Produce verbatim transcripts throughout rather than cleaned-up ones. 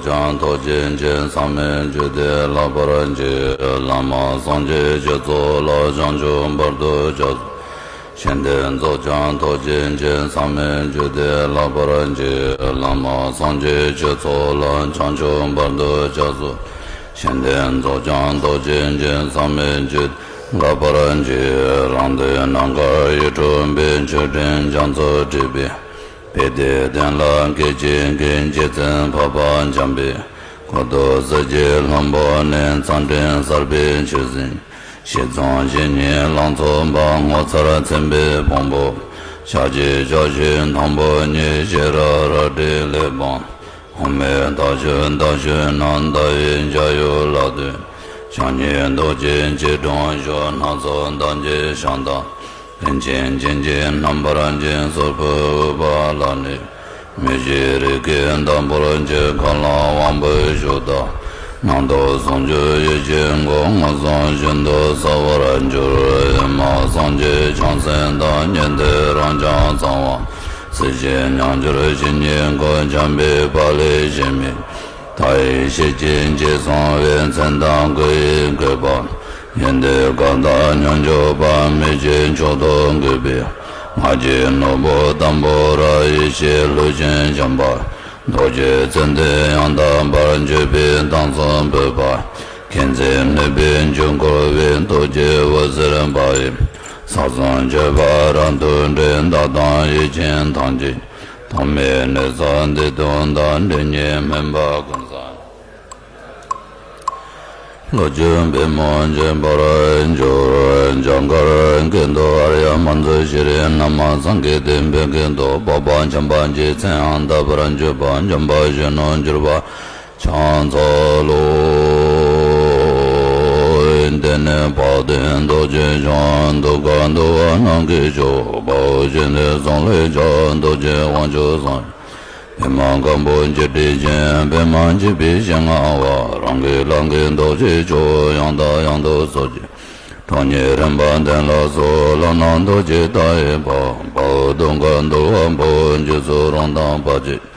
ཀྱང་ཐུགས་རྗེ་ཅན། ཟག་མེད་རྒྱུད་སྡེ་བརླག་པར་འགྱུར། བླ་མ་སངས་རྒྱས་ཀྱི་ཚོགས་ལ། བྱང་ཆུབ་བར་དུ་སྐྱབས་སུ། ཤིན་ཏུ་རྫོགས་ཀྱང་ཐུགས་རྗེ་ཅན། ཟག་མེད་རྒྱུད་སྡེ་བརླག་པར་འགྱུར། བླ་མ་སངས་རྒྱས་ཀྱི་ཚོགས་ལ། བྱང་ཆུབ་བར་དུ་སྐྱབས་སུ། ཤིན་ཏུ་རྫོགས་ཀྱང་ཐུགས་རྗེ་ཅན། ཟག་མེད་རྒྱུད་སྡེ་འགག་པར་འགྱུར། རང་འདོད་ནམ་མཁའ་ཡི་སྤྲིན་པའི། མཆོད་སྤྲིན་རྒྱ་མཚོ་འཁྲིགས་པའི། དཔལ་དེའི་སྟེང་ལ་སྐད་ཅིག་གིས། རྗེ་བཙུན་འཕགས་པ་འཇམ་དཔལ། གཽ་ཏུ་ཙི་གི་ལྷུན་པོ་ནས། མཚན་སྤྲིན་གསར་པའི་ཆུ་རྒྱུན། ཞིག་མཚམས་བཞི་ཉིད་རླུང་འཚུབ་པ། ངོ་མཚར་མཚན་དཔེའི་ཕུང་པོ། ཞལ་གཅིག་ཕྱག་བཞི་དང་པོ་ཉིད། ཤེས་རབ་རལ་གྲི་ལེགས་བརྐྱངས། དབུ་མའི་ལྟ་སྤྱོད་ལྟ་སྤྱོད་རྣམས། ཟླ་བའི་འཇའ་ཡུལ་ལ་ལྟོས། ཕྱག་གཉིས་རྡོ་རྗེའི་སྐྱིལ་ཀྲུང་བཞུགས། སྣ་ཚོགས་དར་ལྕོག་ཞབས་དང་། རིན་ཆེན་སྤྱན་གྱིས་རྣམ་པར་བརྒྱན། སོར་བུའི་དབུ་འཕང་ལ་གནས། མི་བསྐྱོད་རིགས་ཀྱི་བདག་པོར་གྱུར། མཁའ་ལ་དབང་པོས་བཞུགས་དང་། རྣམ་རྟོག་ཟུང་འཇུག་ཡེ་ཤེས་སྐུ། མངོན་སུམ་ཤིན་ཏུ་གསལ་བར་གྱུར། ཨེ་མ་སངས་རྒྱས་བྱང་སེམས་དང་། ཉན་ཐོས་རང་བྱུང་ཚངས་དབྱངས། སྲིད་ཞིའི་ཉམས་འགྱུར་བཤེས་གཉེན་སྐུ། འཇམ་དཔལ་དཔལ་ལས་སྐྱེས་མའི། མཐའ་ཡས་ཤེས་ཀྱིས་རྗེས་བཟུང་བའི། མཚན་དང་སྐུ་ཡི་བཀོད་པ། ཡོན་ཏན་གང་དག་མཉམ་སྦྱོར་བ། མི་ཕྱེད་མཆོག་ཏུ་བཀུར་བའི། ང་རྒྱལ་ནོར་བུ་དམ་པོར། ཡེ་ཤེས་ལྷུན་ཆེན་འཇམ་དཔལ། རྡོ་རྗེ་ཙན་དན་ཡང་དག་པར། བརྗོད་པས་གདངས་སུ་འབོད་པ། མཁྱེན་བརྩེ་ནུས་པས་འཇུག་བསྐུལ་བའི། རྡོ་རྗེ་འོད་ཟེར་འབར་བའི། ས་གསུམ་འགྱུར་བ་རབ་ཏུ་འགྲེལ། བདག་དང་ཡིད་ཅན་ཐམས་ཅད། ཐོག་མེད་ནུས་གསུམ་བདེ་སྟོབས་དང་། འབྲེལ་གཉིས་སྨོན་པ་ཀུན་བསལ། ལོ་རྒྱུས་པད་མོ་འབྱེད་པར་འགྱུར། འཇམ་དཀར་གྱི་མདོག་ཨཱརྱ་མཉྫུ་ཤྲཱི། ན་མ་སཾ་ཀིརྟི་བོད་ཀྱི་མདོག་པགས་པ་འཁྱམས་པ་གྱི་མཚན་ཡང་དག་པར་འཇུག་པ། འཇམ་དཔལ་གཞོན་ནུ་གྱུར་པ་ཕྱག་འཚལ་ལོ། དེ་ནས་དཔལ་ལྡན་རྡོ་རྗེ་འཆང་། གདུལ་དཀའ་འདུལ་བ་རྣམས་ཀྱི་མཆོག་དཔའ་བོ་གཞོན་ནུའི་གསུང་ལས་ཀྱང་། རྡོ་རྗེ་དབང་ཕྱུག་སངས་པདྨ་དཀར་པོ་འཇིགས་བྲལ་ཅན། པདྨ་འཇིགས་པའི་ཞལ་མངའ་བ། རང་གི་ལག་གི་རྡོ་རྗེ་མཆོག་ཡང་དང་ཡང་དུ་གསོལ་ཅིག། ཁྲོ་གཉེར་རིམ་པ་བདུན་ལ་སོགས། ལག་ན་རྡོ་རྗེ་ལྟ་བའི་དཔལ། དཔའ་བོ་གདུལ་དཀའ་འདུལ་བ་པོ། འཇུག་ཚུལ་རང་དང་བར་ཆད།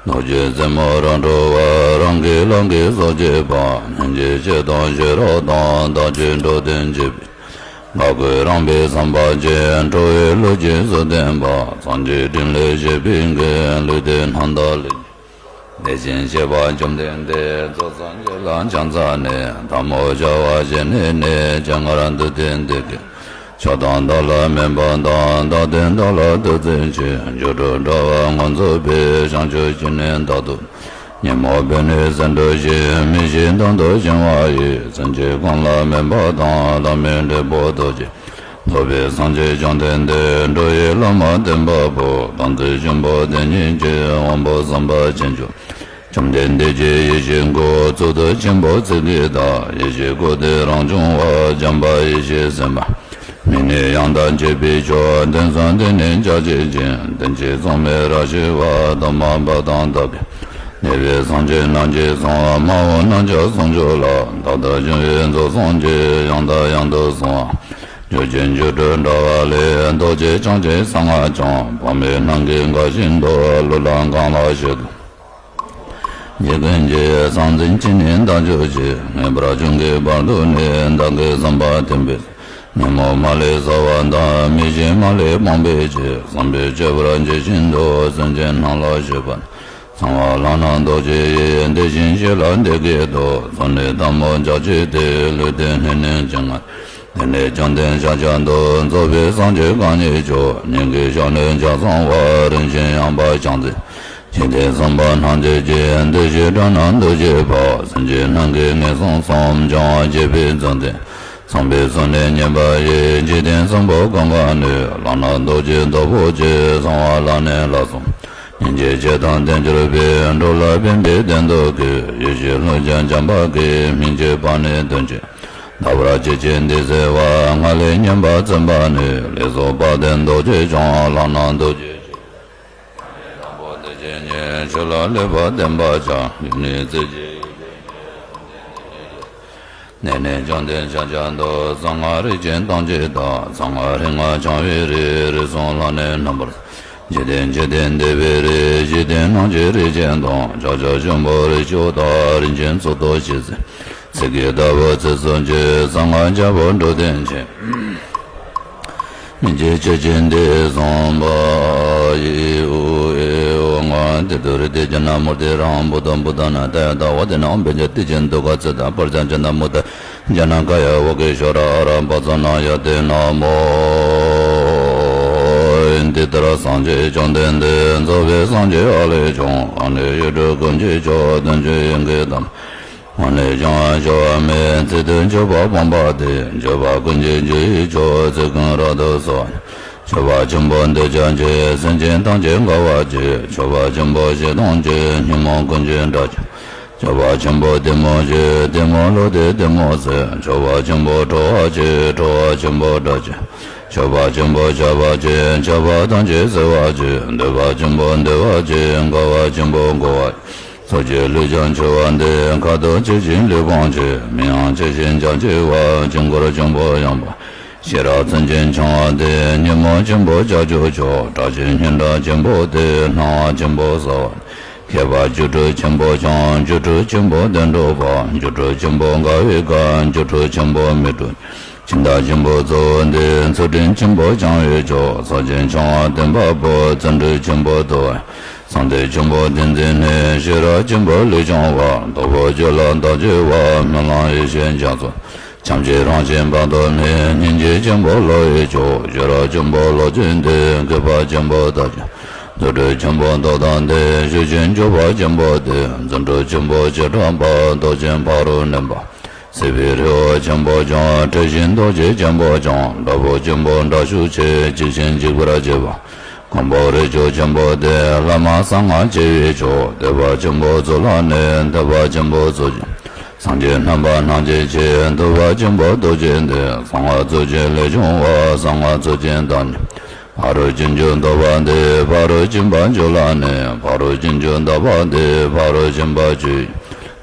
རྡོ་རྗེ་རྩེ་མོ་རབ་འཁྲུགས་པ། རང་གི་ལག་གིས་སོགས་བྱེད་པ། སྙིང་རྗེ་ཆེ་དང་ཤེས་རབ་དང་། བདག་གིས་འགྲོ་དོན་བྱེད་པའི། ལ་གུས་རངས་པའི་བསམ་པ་ཅན། ཁྲོ་བོའི་གླུ་གཅིག་སུ་བསྟན་པ། སངས་རྒྱས་ཕྲིན་ལས་བཞད་པའི་མགོན། ལུས་ལྡན་རྣམ་དག་ལས། དེ་བཞིན་གཤེགས་པ་བཅོམ་ལྡན་འདས། རྫོགས་སངས་རྒྱས་ལ་ཕྱག་འཚལ་ནས། ཐལ་མོ་སྦྱར་བ་ཞལ་ནས་ནི། སྤྱན་སྔར་འདུད་དེ་འདི་སྐད། མཆོག་དང་བདག་ལ་སྨན་པ་དང་། བདག་བསྟེན་བདག་ལ་ཐུགས་བརྩེ་ཆེ། སྒྱུ་འཕྲུལ་དྲ་བ་མངོན་རྫོགས་པའི། བྱང་ཆུབ་ཀྱི་གནས་རྟག་ཏུ། ཉོན་མོངས་པའི་ནད་སེལ་འགྲོ་ཞིང་། མི་ཤེས་དོན་དུ་ཞི་བ་ཡི། སེམས་ཅན་ཀུན་ལ་སྨན་པ་དང་། བདག་མེད་འབྲས་བུ་ཐོབ་ཅིང་། ཐོབ་པའི་སངས་རྒྱས་བཅོམ་ལྡན་འདས། འགྲོ་བའི་བླ་མ་བསྟན་པ་པོ། དམ་ཚིག་ཆེན་པོ་དེ་ཉིད་ཀྱི། དབང་པོ་བསམ་པ་ཆེན་པོ་བཅོམ་ལྡན་འདས་ཀྱི་ཡེ་ཤེས་སྐུ། གཙུག་ཏོར་ཆེན་པོ་ཚིག་གི་བདག་ཡེ་ཤེས་སྐུ་སྟེ་རང་བྱུང་བ། འཇམ་དཔལ་ཡེ་ཤེས་སེམས་དཔའ། མི་གནས་ཡང་དག་མཆོད་པའི་མཆོག་དོན་གསུམ་དེ་ནི་ཕྱག་རྒྱ་ཅན། དོན་བྱེད་མཚུངས་མེད་རབ་ཞི་བ། གདོད་མ་འཕགས་དང་དག་པའི། གནས་པའི་སངས་རྒྱས་རྣམས་ཀྱིས་གསུངས། མ་འོངས་རྣམས་ཀྱང་གསུང་མཆོག་ལ། མཐའ་དག་འབྱུང་བའི་རྫོགས་སངས་རྒྱས། ཡང་དང་ཡང་དུ་གསུང་བ། རྒྱུད་ཀྱི་སྒྱུ་འཕྲུལ་དྲ་བ་ལས། རྡོ་རྗེ་འཆང་ཆེན་གསང་སྔགས་འཆང་། འཕགས་མའི་སྣང་གིས་འགག་བཞིན་དུ། གླུ་ལ་གང་ལ་ཞུ། འཇིག་རྟེན་གྱི་ཟང་ཟིང་ཕྱི་ནས་འདག་གྱུར་ཅིག་ངེས་པར་འབྱུང་གི་བར་དུ་ནི། བདག་གི་བསམ་པ་ཐིམ་པས། ཉོན་མོངས་མ་ལུས་བསལ་བ་དང་། མི་ཤེས་མ་ལུས་སྤངས་པའི་ཕྱིར། བསམ་པས་ཁྱབ་པར་འགྱུར་བཞིན་དུ། སེམས་ཅན་རྣམས་ལ་ཞུས་པ། གསང་བ་ལག་ན་རྡོ་རྗེ་ཡིས། དེ་བཞིན་གཤེགས་ལ་འདི་སྐད་དུ། ཚོགས་ནི་ཐལ་མོ་སྦྱར་བྱས་ཏེ། ལུས་རྟེན་ནི་ནི་ཅི་ང་། དེ་ནས་བཅོམ་ལྡན་ཤཱཀྱ་ཐུབ། རྫོགས་པའི་སངས་རྒྱས་གང་ཉིད་མཆོག་སྙིང་གའི་ཞབས་ནས་ཕྱག་འཚལ་བ། རིན་ཆེན་ཡངས་པ་ཕྱག་མཛེས། འཇིག་རྟེན་གསུམ་པོ་སྣང་བྱེད་ཀྱི། བདེ་གཤེགས་དྲག་སྣང་རྡོ་རྗེ་འཕགས། སེམས་ཅན་སྣང་གི་ངན་སོང་གསུམ། སྦྱང་བ་བྱེད་པའི་མཛོད་འདི། ཚངས་པའི་གསུང་ནི་སྙན་པ་ཡིས། འཇིག་རྟེན་གསུམ་པོ་གང་ག་ནས། ལག་ན་རྡོ་རྗེ་རྡོ་པོ་ཆེ། གསང་བ་ལག་ལེན་ལ་སོགས། སྙིང་རྗེ་ཆེ་དང་ལྡན་གྱུར་པའི། འགྲོ་ལ་ཕན་པའི་དོན་དུ་བསྐུལ། ཡེ་ཤེས་ལྷུན་གྱིས་འཇམ་དཔལ་གྱི། སྨིན་བྱེད་པ་ནི་དོན་བྱེད། ལྟ་བར་བྱེད་ཅིང་འདི་གསལ་བ། སྔགས་ལས་སྙན་པ་ཚིག་འབར་ནས། ལེགས་སོ་དཔལ་ལྡན་རྡོ་རྗེ་འཆང་། ལག་ན་རྡོ་རྗེ་ཆེ། དང་པོ་བདེ་ཆེན་ཉིད། ཆོས་ལ་ལེགས་པར་བརྟེན་པར་བྱ། ཡུལ་ནི་རྩེ་གཅིག་ཡུལ་ཅན་གྱི། གནས་ནི་བཅོམ་ལྡན་ཤཱཀྱ་ཐུབ། གསང་སྔགས་རིགས་ཀྱི་ཐམས་ཅད་དང་། གསང་སྔགས་རིགས་ལྔ་འཆང་བའི་རིགས། རིགས་གསུམ་ལ་ནི་རྣམ་པར། འཇིག་རྟེན་འཇིག་རྟེན་འདས་པའི་རིགས། འཇིག་རྟེན་སྣང་བྱེད་རིགས་ཅན་དང་། ཕྱག་རྒྱ་ཆེན་པོ་རིགས་དྲུག་དང་། རིན་ཆེན་གཙུག་ཏོར་ཞེས་བྱ། ཚིག་གི་བདག་པོ་ཚིགས་སུ་བཅད། གསང་སྔགས་རྒྱལ་པོ་འགྲོ་དོན་ཆེན། མི་མཇེད་ཆོས་ཀྱི་འདི་བཟང་པ་ཡི། ཨུ་ཨེ་ཨོ་ང་། ཏི་ཏུ་རེ་ཏེ་ཛྙཱ་ན་མུརྟི་རཾ་བུདྡྷཾ་བུདྡྷ་ན་ཏདྱ་ཐཱ། ཨོ་ཏེ་ན་ཨོཾ་བྷྱཱ་ཛྙཱ་ཏི་ཙྪན་དུག་ཁ་ཙྪ་ཏ་པྲ་ཛྙཱ་ཛྙཱ་ན་མུ་ཏ་ཛྙཱ་ན་ཀཱ་ཡ་ཝཱ་ཀཱི་ཤྭ་ར་ཨ་ར་ཧ་པ་ཙ་ན་ཡ་ཏེ་ན་མོ། འདི་ལྟར་སངས་རྒྱས་བཅོམ་ལྡན་འདས། རྫོགས་པའི་སངས་རྒྱས་ཨ་ལས་བྱུང་། ཨ་ནི་ཡུལ་དྲུག་ཀུན་གྱི་མཆོག། དོན་བཅུ་ཡི་གེ་དང་། ཨ་ནི་བྱང་ཆུབ་མའི་ཚིག་དོན་བརྗོད་པ་སྤངས་པ་སྟེ། བརྗོད་པ་ཀུན་གྱི་རྒྱུ་ཡི་མཆོག། ཚིག་ཀུན་རབ་ཏུ་གསལ་བ། མཆོད་པ་ཆེན་པོ་འདོད་ཆགས་ཀྱི། སེམས་ཅན་ཐམས་ཅད་དགའ་བར་བྱེད། མཆོད་པ་ཆེན་པོ་བཞི་སྟོང་གི། ཉོན་མོངས་ཀུན་གྱི་དགྲ་བཅོམ། མཆོད་པ་ཆེན་པོ་གཏི་མུག་ཞི། གཏི་མུག་བློ་སྟེ་གཏི་མུག་སེལ། མཆོད་པ་ཆེན་པོ་ཁྲོ་བ་ཞི། ཁྲོ་བ་ཆེན་པོ་དགྲ་བཅོམ། མཆོད་པ་ཆེན་པོ་ཁྱབ་པ་ཆེ། ཁྱབ་པ་ཐམས་ཅད་སེལ་བར་བྱེད། འདོད་པ་ཆེན་པོ་འདོད་པ་ཞི། དགའ་བ་ཆེན་པོ་མགུ་བ། ཚོགས་ཀྱི་ལུས་ཀྱང་ཆེ་བ་འདི། ཁ་དོག་ཆེ་ཞིང་ལུས་བོངས་ཆེ། མིང་ཡང་ཆེ་ཞིང་ཕྱག་ཆེ་བ། དཀྱིལ་འཁོར་ཆེན་པོ་ཡངས་པ། ཤེས་རབ་མཚན་ཅན་འཆང་བ་སྟེ། ཉོན་མོངས་ཆེན་པོ་ཁྱབ་འཇུག་མཆོག། དྲག་ཞན་སྙན་གྲགས་ཆེན་པོ་སྟེ། སྣང་བ་ཆེན་པོ་གསལ་བ། མཁས་པ་བཅུ་དྲུག་ཆེན་པོ་འཆང་། བཅུ་དྲུག་ཆེན་པོ་དོན་གྲུབ་པ། བཅུ་དྲུག་ཆེན་པོ་དགའ་བའི་དགའ། བཅུ་དྲུག་ཆེན་པོ་མི་འཁྲུགས། ཁྱིམ་བདག་ཆེན་པོ་གཙོ་བོ་འདི། ཚུལ་ཁྲིམས་ཆེན་པོ་བྱང་བའི་མཆོག། ཚོགས་ཆེན་འཆང་བ་སྟོན་པ་པོ། བརྩོན་འགྲུས་ཆེན་པོ་དུལ་བ། གསང་བདེ་ཆེན་པོ་ཏིང་འཛིན་ནི། ཤེས་རབ་ཆེན་པོ་ལུས་སྦྱོང་བ། སྟོབས་པོ་ཆེ་ལ་བདག་གཅེས་པ། སྨོན་ལམ་ཡེ་ཤེས་རྒྱ་མཚོ། བྱམས་ཆེན་རང་བཞིན་དཔག་ཏུ་མེད། སྙིང་རྗེ་ཆེན་པོ་བློ་ཡི་མཆོག། ཤེས་རབ་ཆེན་པོ་བློ་ཆེན་ཏེ། མཁས་པ་ཆེན་པོ་དག་ཆེན། རྫུ་འཕྲུལ་ཆེན་པོ་སྟོབས་དང་ལྡན། ཤེར་ཕྱིན་སྤྱོད་པ་ཆེན་པོ་སྟེ། རྫུ་འཕྲུལ་ཆེན་པོ་བྱེ་བྲག་པ། སྟོབས་ཆེན་ཕ་རོལ་གནོན་པ། སྲིད་པའི་རི་བོ་ཆེན་པོ་སྐྱོང་། འཁྲི་ཤིང་རྡོ་རྗེ་ཆེན་པོ་སྐྱོང་། དྲག་པོ་ཆེན་པོ་དྲག་ཤུགས་ཆེ། འཇིགས་ཤིང་འཇིགས་པར་བྱེད་པ། མགོན་པོ་རིགས་དྲུག་ཆེན་པོ་སྟེ། བླ་མ་གསང་སྔགས་ཆེ་བའི་མཆོག། བསྟོད་པ་ཆེན་པོ་གཙུག་ལག་ནི། བསྟོད་པ་ཆེན་པོ་གཙུག་ཆེན། སངས་རྒྱས་རྣམ་པར་སྣང་མཛད་ཆེ། ཐུབ་པ་ཆེན་པོ་ཐུགས་རྗེ་འདི། གསང་སྔགས་གཙུག་ཆེན་ལས་བྱུང་བ། གསང་སྔགས་གཙུག་ཆེན་བདག་ཉིད། ཕ་རོལ་ཕྱིན་བཅུ་བསྟོད་པ་འདི། ཕ་རོལ་ཕྱིན་པ་བཅུ་ལ་ནི། ཕ་རོལ་ཕྱིན་བཅུ་བསྟོད་པ་འདི། ཕ་རོལ་ཕྱིན་པ་བཅུ་ཡི།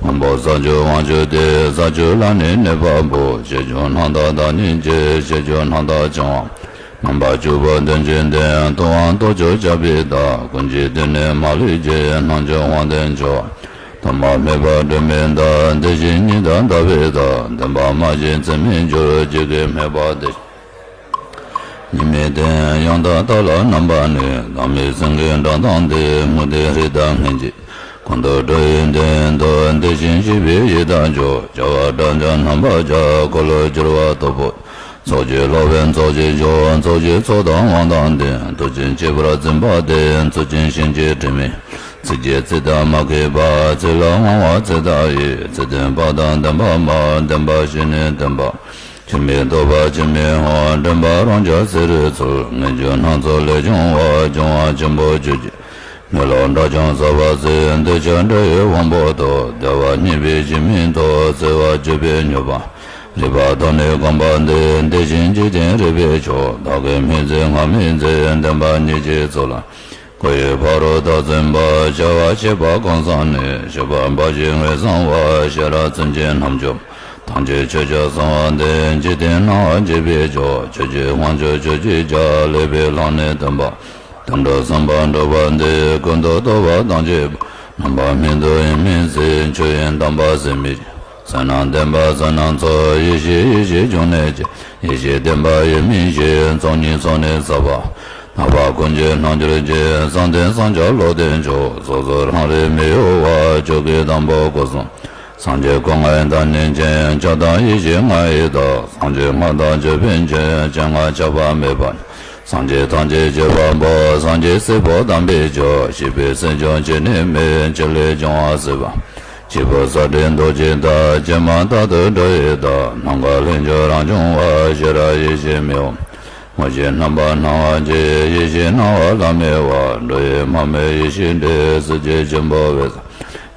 མགོན་པོ་ས་བཅུ་དབང་ཕྱུག་སྟེ། ས་བཅུ་ལ་ནི་གནས་པ་པོ། ཤེས་བཅུ་རྣམ་དག་བདག་ཉིད་ཀྱི། ཤེས་བཅུ་རྣམ་དག་འཆང་བ། རྣམ་པ་བཅུ་པོ་དོན་བཅུ་ལྡན། ཐུབ་དབང་སྟོབས་བཅུ་རྐྱབ་པའི་བདག། ཀུན་གྱི་དོན་ནི་མ་ལུས་ཀྱི། རྣལ་འབྱོར་དབང་ལྡན་མཆོག། ཐོག་མ་མེད་པ་སྒྲོན་མེ་ལྟར། དེ་བཞིན་ཉིད་དང་ལྡན་པའི་བདག། བདེན་པ་མ་སྐྱེས་ཚད་མེད་འགྱུར། ཇི་སྐད་སྨྲས་པ་དེ་བཞིན། ཉི་མའི་སྟེང་ཡང་དག་ལྟ་ལ་རྣམ་པར་གནོན། དྭངས་མའི་སེང་གེའི་སྒྲ་དང་ལྡན། མུ་སྟེགས་རིགས་དག་སྔོན་གྱི། ཀུན་ཏུ་འགྲོ་བའི་དོན་དུ། དེ་བཞིན་གཤེགས་པའི་ཡི་དྭགས་མཆོག། བྱ་བ་དགྲ་བཅོམ་རྣམ་པར་རྒྱལ། འཁོར་ལོས་སྒྱུར་བ་སྟོབས་པོ། ཚོགས་ཀྱི་སློབ་དཔོན་ཚོགས་ཀྱི་མཆོག། ཚོགས་ཀྱི་ཚོགས་དང་དབང་དང་ལྡན། མཐུ་ཆེན་གཅིག་པུར་འཛིན་པ་སྟེ། མཐུ་ཆེན་བྱིན་གྱིས་དྲི་མེད། ཚིག་གཅིག་ཚིག་དང་མ་སྐྱེས་པ། ཚིག་ལ་དབང་བ་ཚིག་དག་ཡིན། ཚིག་བདེན་པ་དང་བདེན་པ་མ། བདེན་པ་བཞི་ནི་བདེན་པ། ཆོས་མིན་རྟོགས་པ་ཆོས་མིན་དབང་། དྲན་པ་རང་རྒྱལ་ཚིག་རིག་ཚུལ། ངེས་འབྱུང་སྣ་ཚོགས་ལས་བྱུང་བ། བྱུང་བ་ཆེན་པོ་བཅུ་གཅིག། མེ་ལོང་དགྲ་བཅོམ་ཟ་བ་ཟེར། འདོད་ཆགས་དགྲ་ཡི་དབང་པོ་ཐོབ། བདེ་བ་རྙེད་པའི་གཞི་མིན་ཐོབ། བརྩེ་བ་སྤྱོད་པའི་མྱུར་བག་རིག་པ་དང་ནི་གོམས་པ་འདི། དེ་བཞིན་འཇིག་རྟེན་རིག་པའི་མཆོག། བདག་གིས་སྨྲས་ཚིག་ང་སྨྲས་ཚིག། བདེན་པ་རྙེད་ཅིང་ཚུལ་ལ། སྐུ་ཡི་ཕ་རོལ་ཏུ་སྟོན་པ། བྱ་བ་བྱེད་པ་གང་བསམ་ནས། སྤྱོད་པ་འབའ་ཞིག་ངོས་བཟུང་བ། ཤེས་རབ་མཚན་ཅན་རྣམ་འཇོམས། ཐམས་ཅད་ཆོས་ཀྱང་གསང་བ་འདི། འཇིག་རྟེན་སྣང་བ་བྱེད་པའི་མཆོག། ཆོས་ཀྱི་དབང་ཕྱུག་ཆོས་ཀྱི་རྒྱལ། ལེགས་པའི་ལམ་ནི་སྟོན་པ། དོན་གྲུབ་བསམ་པ་འགྲུབ་པ་འདི། ཀུན་ཏུ་རྟོག་པ་དང་བཅས་པ། རྣམ་པ་སྨིན་དུ་ཡིད་མི་སྲིད། ཆོས་དབྱིངས་དམ་པ་ཟད་མི་ཤེས། བསོད་ནམས་ལྡན་པ་བསོད་ནམས་ཚོགས། ཡེ་ཤེས་ཡེ་ཤེས་འབྱུང་གནས་ཀྱི། ཡེ་ཤེས་ལྡན་པ་ཡེ་མི་ཤེས། ཚོགས་གཉིས་ཚོགས་ནི་ཟད་པ། རྣམ་པ་ཀུན་གྱི་རྣལ་འབྱོར་གྱི། བསམ་གཏན་བསམ་བྱ་བློ་ལྡན་མཆོག། སོ་སོར་རང་རིག་མི་གཡོ་བ། ཆོས་ཀྱི་དང་པོ་སྐུ་གསུམ། སངས་རྒྱས་སྐུ་ལྔའི་བདག་ཉིད་ཅན། ཁྱབ་བདག་ཡེ་ཤེས་ལྔ་ཡི་བདག། སངས་རྒྱས་ལྔ་དང་ཅོད་པན་ཅན། སྤྱན་ལྔ་ཆགས་པ་མེད་པ། སངས་རྒྱས་ཐམས་ཅད་སྤྱོད་པ་པོ། སངས་རྒྱས་སྲས་པོ་དམ་པའི་མཆོག། གཤེགས་པའི་སྲས་མཆོག་སྤྱན་ནི་མེད། ཕྱིར་ལས་བྱུང་བ་སྲིད་པ། སྐྱེས་བུ་ས་སྤྲེལ་རྡོ་རྗེ་ལྟར། ཀྱེ་མ་རྟག་ཏུ་འགྲོ་བའི་བདག། ནམ་མཁའ་ལྷུན་གྱིས་རང་བྱུང་བ། ཤེས་རབ་ཡེ་ཤེས་མི་འོང་། དངོས་གཞི་རྣམ་པར་སྣང་བ་ཅན། ཡེ་ཤེས་སྣང་བ་ལྷམ་མེ་བ། འགྲོ་བའི་མ་མོའི་ཡེ་ཤེས་འདྲེས། སྲིད་རྒྱལ་ཆེན་པོ་འོད་གསལ།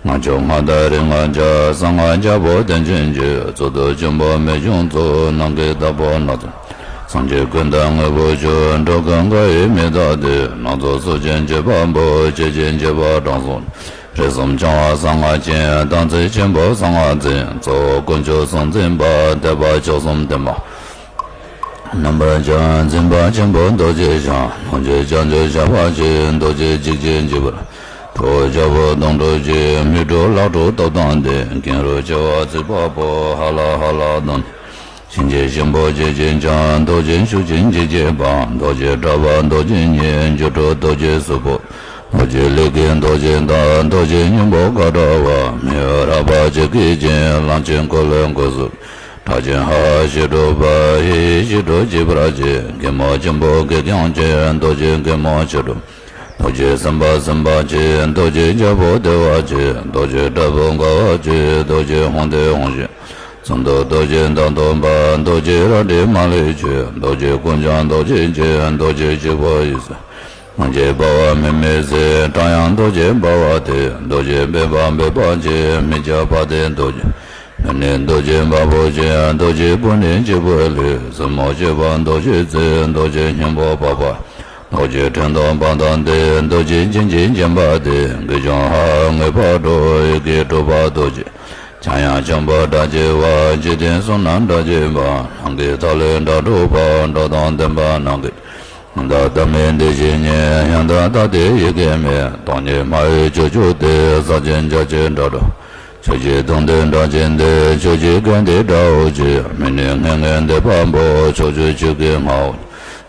ལྔ་མཆོག་ལྔ་བདག་རིགས་ལྔ་བརྒྱ། གསང་སྔགས་རྒྱལ་པོ་བསྟན་བཅོས་ཀྱི། གཙུག་ཏོར་ཆེན་པོ་རྨད་བྱུང་གཙུག། ནམ་མཁའི་བདག་པོ་སྣ་ཚོགས། སངས་རྒྱས་ཀུན་བདག་དངོས་པོ་ཆོས། འགྲོ་ཀུན་དགའ་བའི་མི་བདག་སྟེ། སྣ་ཚོགས་གསུར་ཆེན་བཅས་པ་པོ། སྐྱེས་ཆེན་བཅས་པ་དྲང་སྲོང་། རིགས་གསུམ་འཆང་བ་གསང་སྔགས་ཆེན། དམ་ཚིག་ཆེན་པོ་གསང་སྔགས་འཛིན། གཙོ་བོ་དཀོན་མཆོག་གསུམ་འཛིན་པ། ཐེག་པ་མཆོག་གསུམ་སྟོན་པ། རྣམ་པར་བྱང་འཛིན་པ་ཆེན་པོ་རྡོ་རྗེ་འཆང་། ལྷུན་གྱིས་བྱང་ཆུབ་ཤར་བ་ཆེ། རྡོ་རྗེ་འཇིགས་བྱེད་འཇིགས་པར་ཐུགས། རྒྱལ་པོ་དོང་སྤྲུགས་ཀྱི། མིག་དྲུག་ལག་དྲུག་སྟོབས་དང་ལྡན། ཀེང་རུས་བྱེ་བ་ཚིག་པ་པོ། ཧ་ལ་ཧ་ལ་དང་། གཤིན་རྗེ་གཤིན་པོ་འཇིགས་བྱེད་འཆང་། རྡོ་རྗེ་ཤུགས་ཅན་འཇིགས་བྱེད་དཔའ། རྡོ་རྗེ་དྲེགས་པ་རྡོ་རྗེ་ཉིད། སྒྱུ་འཕྲུལ་རྡོ་རྗེ་གཟུགས་པོ། རྡོ་རྗེ་ལས་ཀྱི་རྡོ་རྗེ་བདག། རྡོ་རྗེ་སྙིང་པོ་དགའ་བྲལ་བ། མི་གཡོ་རལ་པ་ཇི་སྐད་བཅས། གླང་ཆེན་འཁོར་ལོའི་འགོ་བཟུང་། ཁྲག་ཆེན་ཧ་ཧ་ཞེས་གྲགས་པ། ཧི་ཧི་ཞེས་གྲགས་བྱེད་པར་བྱེད། གད་མོ་ཆེན་པོ་གད་རྒྱངས་ཆེ། རྡོ་རྗེ་གད་མོ་ཆེ་གྲགས། རྡོ་རྗེ་སེམས་དཔའ་སེམས་དཔའ་ཆེ། རྡོ་རྗེ་རྒྱལ་པོ་བདེ་བ་ཆེ། རྡོ་རྗེ་དྲག་པོ་དགའ་བ་ཆེ། རྡོ་རྗེ་ཧཱུྃ་དེ་ཧཱུྃ་ཞེས། གསུང་དུ་རྡོ་རྗེ་བདག་སྟོན་པ། རྡོ་རྗེ་རལ་གྲི་མ་ལུས་ཆེ། རྡོ་རྗེ་དཀོན་མཆོག་རྡོ་རྗེ་ཆེ། རྡོ་རྗེ་གཅིག་པུ་ཡེ་ཤེས། སངས་རྒྱས་འབར་བ་མི་མི་ཟད། ཕྲ་ཡང་རྡོ་རྗེ་འབར་བ་སྟེ། རྡོ་རྗེ་འབེབས་པ་འབེབས་པ་ཆེ། མི་ཁྱབ་པ་སྟེ་རྡོ་རྗེ། ཕུ་ནུ་རྡོ་རྗེ་འབར་པོ་ཆེ། རྡོ་རྗེ་ཕུ་ནུ་གཅིག་པུ་ལུས། སྲིན་མོ་གཅིག་པུ་རྡོ་རྗེ་རྩེ། རྡོ་རྗེ་སྙིང་པོ་འཕགས་པ། རྡོ་རྗེ་ཕྲེང་རྡོག་འཕང་མདའ་སྟེ། རྡོ་རྗེ་སྦྱིན་གྱིས་བྱིན་པ་སྟེ། གི་ཅུང་ཧ་ཧ་ངུས་པ་སྒྲོག། ཡི་གེ་དྲུག་པ་རྡོ་རྗེ། འཆང་ཡང་འཆང་བུ་སྒྲ་བྱས་པ། འཇིག་རྟེན་གསུམ་ན་སྒྲ་བྱས་པ། ནམ་མཁའི་མཐའ་ཀླས་སྒྲ་སྒྲོགས་པ། སྒྲ་དང་ལྡན་པ་ནམ་མཁའི། ཡང་དག་ལྟ་མིན་བདེ་གཤེགས་ཉིད། ཡང་དག་ལྟ་སྟེ་ཡི་གེ་མེད། སྟོང་ཉིད་སྨྲ་བའི་ཁྱུ་མཆོག་སྟེ། ཟབ་ཅིང་རྒྱ་ཆེའི་སྒྲ་སྒྲོགས། ཆོས་ཀྱི་དུང་སྟེ་སྒྲ་གཅན་འདྲེ། ཆོས་ཀྱི་སྐད་འདི་སྒྲ་འོད་ཀྱི། མི་ནུས་ངེས་ངེས་འདོད་པ་པོ། ཕྱོགས་བཅུའི་ཆོས་ཀྱི་རྔ་བོ།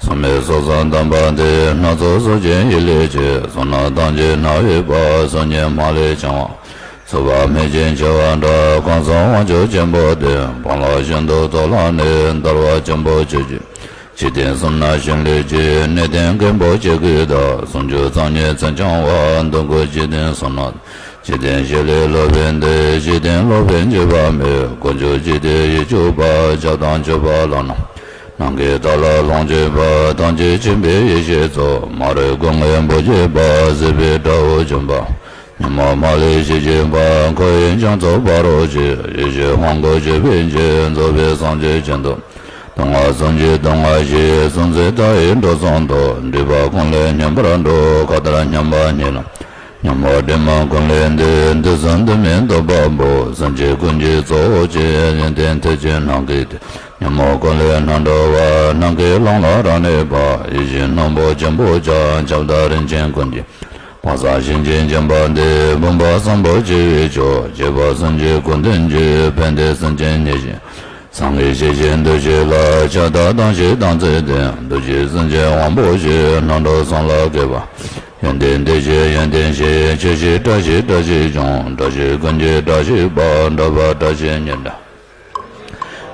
སྲུང་མའི་སྲོག་རྩ་བསྡམས་པ་སྟེ། སྣ་ཚོགས་གཟུགས་ཅན་ཡིད་ལས་སྐྱེས། གཟུགས་སྣང་དང་བཅས་སྣང་བའི་བུ། གཟུགས་བརྙན་མ་ལུས་འཆང་བ། ཚོར་བ་མེད་ཅིང་འཆི་བ་འདྲ། གང་སོགས་དབང་ཕྱུག་ཆེན་པོ་སྟེ། སྤང་ལ་ཤིན་ཏུ་མཐོ་ལ་གནས། འདར་བ་ཆེན་པོ་ཆེ་ཆེ། འཇིག་རྟེན་གསུམ་ན་ཞིང་ལས་སྐྱེས། གནས་བརྟན་མགོན་པོ་ཆེ་གི་བདག། སུམ་ཅུ་རྩ་གཉིས་མཚན་འཆང་བ། འདོད་དགུ་འཇིག་རྟེན་གསུམ་ན། འཇིག་རྟེན་བཞི་ལས་ལོག་པའི་འདི། འཇིག་རྟེན་ལོག་པའི་འཇིགས་པ་མེད། དཀོན་མཆོག་འཇིག་རྟེན་ཡིད་གཅུགས་པ། ཁྱབ་དང་སྤྱོད་པ་ལ་ནི། ནམ་མཁའི་མཐའ་ལ་ལྷུང་བྱེད་པ། ཐམས་ཅད་མཁྱེན་པའི་ཡེ་ཤེས་མཚོ། མ་རིག་སྒོ་ངའི་འབུ་བརྒྱུད་པ། སྲིད་པའི་དགྲ་བོ་འཇོམས་པ། ཉོན་མོངས་མ་ལུས་ཞི་བྱེད་པ། འཁོར་བའི་རྒྱ་མཚོ་ཕ་རོལ་ཕྱིན། ཡེ་ཤེས་དབང་བསྐུར་སྤྱོད་པའི་སྤྱན། རྫོགས་པའི་སངས་རྒྱས་ཀྱི་མདོ། སྡུག་བསྔལ་སུམ་བརྒྱའི་སྡུག་བསྔལ་ཞི། སུམ་བརྩེགས་མཐའ་ཡས་འགྲོ་གསུམ་སྟོང་། སྒྲིབ་པ་ཀུན་ལས་མཉམ་པར་འགྲོ། མཁའ་ལྟར་མཉམ་པ་ཉིད་ལ། ཉོན་མོངས་སྒྲིབ་མ་ཀུན་ལས་འདས། དུས་གསུམ་དུ་མི་ལྡོག་པ་པོ། སེམས་ཅན་ཀུན་གྱི་གཙོ་བོ་ཆེ། ཡོན་ཏན་ཐེག་ཆེན་སྣང་གི་ཐིག་ཉོན་མོངས་ཀུན་ལས་སྣང་གྲོལ་བ། ནམ་མཁའི་ཀློང་ལ་རབ་གནས་པ། ཡེ་ཤེས་སྣང་བ་ཆེན་པོ་ཁྱབ། ཁྱབ་བདག་རིན་ཆེན་ཀུན་གྱི། བག་ཚ་ཞིང་གཅིག་འབྱིན་པ་སྟེ། བུམ་པ་བཟང་པོ་ཆེ་བའི་མཆོག་བྱེད་པ་སེམས་ཅན་ཀུན་ལྡན་གྱི། ཕན་བདེ་སེམས་ཅན་ཉེར་ཞི། སངས་རྒྱས་ཞེས་བྱའི་འདུ་ཤེས་ལ། ཁྱབ་བདག་དང་ཞི་དང་ཚུལ་ལྡན། འདུ་བྱེད་སེམས་ཅན་དབང་པོ་ཞི། སྣ་ཁྲག་གསུམ་ལ་མཁས་པ། ཡོན་ཏན་བདེ་གཤེགས་ཡོན་ཏན་ཞི། ཆོས་ཞི་བཀྲ་ཤིས་བཀྲ་ཤིས་འབྱུང་། བཀྲ་ཤིས་ཀུན་གྱི་བཀྲ་ཤིས་པ། བཀྲ་བ་བཀྲ་ཤིས་ཉི་ཟླ།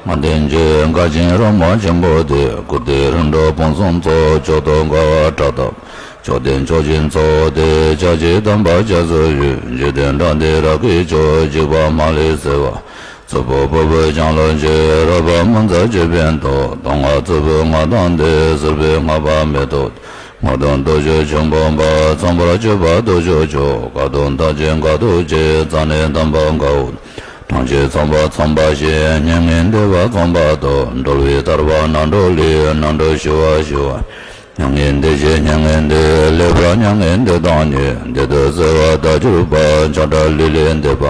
ལྔ་ལྡན་གྱི་མགར་ཆེན་རོལ་མོ་ཆེན་པོ་སྟེ། བཀུར་སྟི་རིམ་གྲོ་ཕུན་སུམ་ཚོགས། མཆོག་ཏུ་དགའ་བ་བཀྲ་ཐབས། མཆོག་ལྡན་མཆོག་སྦྱིན་ཚོགས་ཏེ། ཕྱག་རྒྱའི་དམ་པ་སྐྱབས་སུ་མཆི། འཇིག་རྟེན་དགྲ་འདུལ་རབ་དགའི་མཆོག་བཞུགས་པ་མ་ལུས་གསལ་བ། གཙུག་ཕུད་ཕུར་བུ་ལྕང་ལོ་ཆེ། རོལ་པ་མུན་བཙུགས་ཅོད་པན་ཐོགས། གདོང་ལྔ་གཙུག་ཕུད་ལྔ་དང་ལྡན། ཟུར་ཕུད་ལྔ་པ་མེ་ཏོག་ལྔ་སྟོང་རྡོ་རྗེ་ཆོས་འབུམ་པ། ཚངས་པར་སྤྱོད་པ་རྡོ་རྗེ་མཆོག་ཁ་དོག་མཐའ་ཅན་དགའ་སྟོབས་ཆེ། རྩ་ནས་དམ་པ་དགའ་བོ། ཐམས་ཅད་ཚངས་པ་ཚངས་པ་ཞེས། མྱ་ངན་འདས་པ་ཚངས་པ་སྟོན། སྒྲོལ་བའི་ཐར་པ་རྣམ་གྲོལ་ལས། རྣམ་གྲོལ་ཞི་བ་ཞི་བ། མྱ་ངན་འདས་ཞི་མྱ་ངན་འདས། ལེགས་པར་མྱ་ངན་འདས་དང་ཉེ། བདེ་སྟོབས་གསལ་བ་དག་གྱུར་པ། ཆགས་བྲལ་ལུས་ལས་འདས་པ།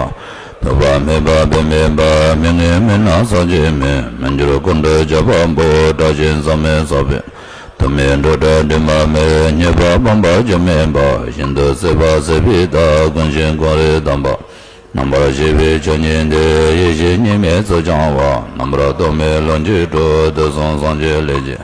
ཐོབ་པ་མེད་པ་དཔེ་མེད་པ། མི་མངོན་མི་སྣང་ས་བཅད་མེད། མི་འགྱུར་ཀུན་གྲོལ་འཇམ་དཔལ་དཔའ། སྐྲག་ཤིང་ཟག་མེད་ཟག་པའི། དུག་མེད་འགྲོ་བྲལ་དྲི་མ་མེད། རྙེད་པ་སྤངས་པ་རྒྱུ་མེད་པ། ཤིན་ཏུ་ཟད་པ་ཟད་པའི་མཐའ། ཀུན་གཞི་ཀུན་རིག་དམ་པ། རྣམ་པར་ཤེས་པའི་ཆོས་ཉིད་དེ། ཡེ་ཤེས་གཉིས་མེད་ཚུལ་འཆང་བ། རྣམ་པར་རྟོག་མེད་ལྷུན་གྱིས་གྲུབ། དུས་གསུམ་སངས་རྒྱས་ལས་ཀྱི།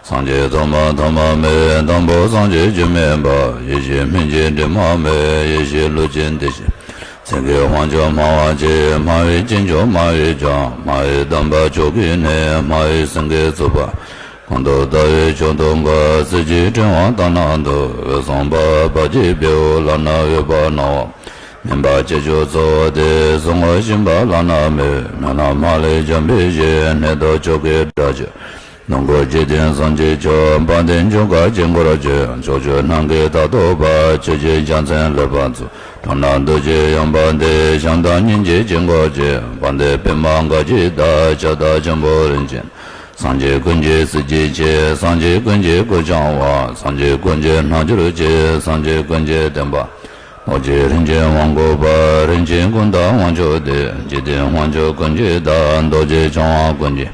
སངས་རྒྱས་ཐོག་མ་ཐོག་མ་མེད། དང་པོ་སངས་རྒྱས་རྒྱུ་མེད་པ། ཡེ་ཤེས་སྨིན་བྱེད་དྲི་མ་མེད། ཡེ་ཤེས་ལུས་ཅན་བདེ་གཤེགས། སེང་གེ་དབང་ཕྱུག་སྨྲ་བ་ཆེ། སྨྲ་བའི་སྐྱེས་མཆོག་སྨྲ་བའི་སྐྱོང་། སྨྲ་བའི་གདམས་པ་མཆོག་གི་གནས། སྨྲ་བའི་སེང་གེ་གཙུག་པ། གང་དུ་བལྟ་བའི་མཆོག་ཏུ་དགའ། གསེར་གྱི་ཕྲེང་བ་ལྟར་སྣང་དུ། འོད་སྲུང་འབར་བ་དཔལ་གྱི་དཔལ། ལག་ན་འོད་དཔལ་སྣང་བ། མུན་པ་བཅས་བཅུག་གཙོ་བོ་སྟེ། གཟུང་འོད་ཞིམ་པ་ལག་ན་མེ། སྨོན་ལམ་མ་ལུས་འཇམ་པའི་གཞི། སྣོད་དུ་ཆོ་གའི་སྒྲ་ཆེ། ལོངས་སྐུ་འཇིག་རྟེན་གསུམ་གྱི་མཆོག་དཔལ་ལྡན་འབྱུང་དཀར་དཀྱིལ་འཁོར་ཆེ། ཕྱོགས་བཅུ་ནམ་མཁའི་མཐས་གཏུགས་པ། ཆོས་ཀྱི་རྒྱལ་མཚན་ལེགས་པར་འཛུགས། ཁྲོ་ནག་རྡོ་རྗེ་ཡངས་པ་སྟེ། བྱམས་དང་སྙིང་རྗེའི་དཀྱིལ་འཁོར་ཆེ། དཔལ་ལྡན་པདྨ་དཀར་གྱི་བདག་ཁྱབ་བདག་ཆེན་པོ་རིན་ཆེན། སངས་རྒྱས་ཀུན་གྱི་སྲས་ཀྱི་ཆེ། སངས་རྒྱས་ཀུན་གྱི་སྐུ་འཆང་བ། སངས་རྒྱས་ཀུན་གྱི་རྣལ་འབྱོར་ཆེ། སངས་རྒྱས་ཀུན་གྱི་བསྟན་པ། རྡོ་རྗེ་རིན་ཆེན་དབང་བསྐུར་བ། རིན་ཆེན་ཀུན་བདག་དབང་ཕྱུག་སྟེ། འཇིག་རྟེན་དབང་ཕྱུག་ཀུན་གྱི་བདག་རྡོ་རྗེ་འཆང་བ་ཀུན་གྱི།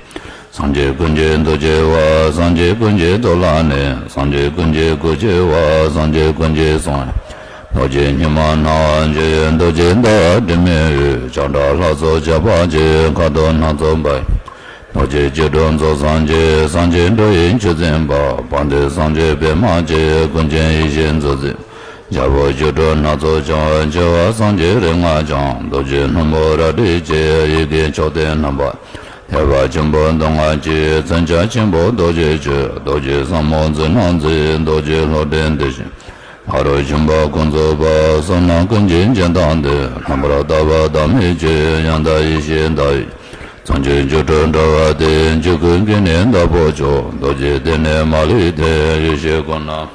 སངས་རྒྱས་ཀུན་གྱི་རྡོ་རྗེ་བ། སངས་རྒྱས་ཀུན་གྱི་རྡོར་ལ་གནས། སངས་རྒྱས་ཀུན་གྱི་སྐུ་སྐྱེ་བ། སངས་རྒྱས་ཀུན་གྱི་གསུང་རྡོ་རྗེ་སྙིང་པོ་སྣང་བ་འཇུག་རྡོ་རྗེ་ཟླ་བ་དྲི་མེད་འོད། ཆགས་བྲལ་ལྷ་ཚོགས་ཁྱབ་པ་ཆེ། མཁའ་སྟོང་སྣ་ཚོགས་འབར། རྡོ་རྗེ་སྐྱིལ་ཀྲུང་ཚོགས་སངས་རྒྱས། སངས་རྒྱས་འགྲོ་བའི་ཆོས་འཛིན་པ། དཔལ་ལྡན་སངས་རྒྱས་པདྨ་འཁྱིལ། ཀུན་མཁྱེན་ཡེ་ཤེས་མཛོད་འཛིན། རྒྱལ་པོ་སྐྱིལ་ཀྲུང་སྣ་ཚོགས་འཆང་། བྱེ་བ་སངས་རྒྱས་རིགས་ལྔ་འཆང་། རྡོ་རྗེ་སྣུམ་པོ་རལ་གྲི་འཁྱིལ། ཡི་གེ་མཆོག་སྟེ་རྣམ་པ། ཐེག་པ་ཆེན་པོ་མདོ་སྔགས་ཀྱི། མཚོན་བྱ་ཆེན་པོ་རྡོ་རྗེ་ཆོས། རྡོ་རྗེ་ཟབ་མོ་མཛོད་རྣམས་འཛིན། རྡོ་རྗེ་སློབ་དཔོན་དེ་བཞིན། ཕ་རོལ་ཕྱིན་པ་ཀུན་རྫོགས་པ། བསོད་ནམས་ཀུན་གྱི་རྒྱན་དང་ལྡན། རྣམ་པར་དག་པ་བདག་མེད་ཆོས། ཡང་དག་ཡེ་ཤེས་ཟླ་བའི། མཚོན་བྱེད་སྐྱིལ་ཀྲུང་འདྲ་བ་སྟེ། འཇུག་ཀུན་གྱི་ནི་བདག་པོ་མཆོག་རྡོ་རྗེ་གདན་ནས་མ་ལུས་ཏེ། ཡེ་ཤེས་སྐུ་རྣམས་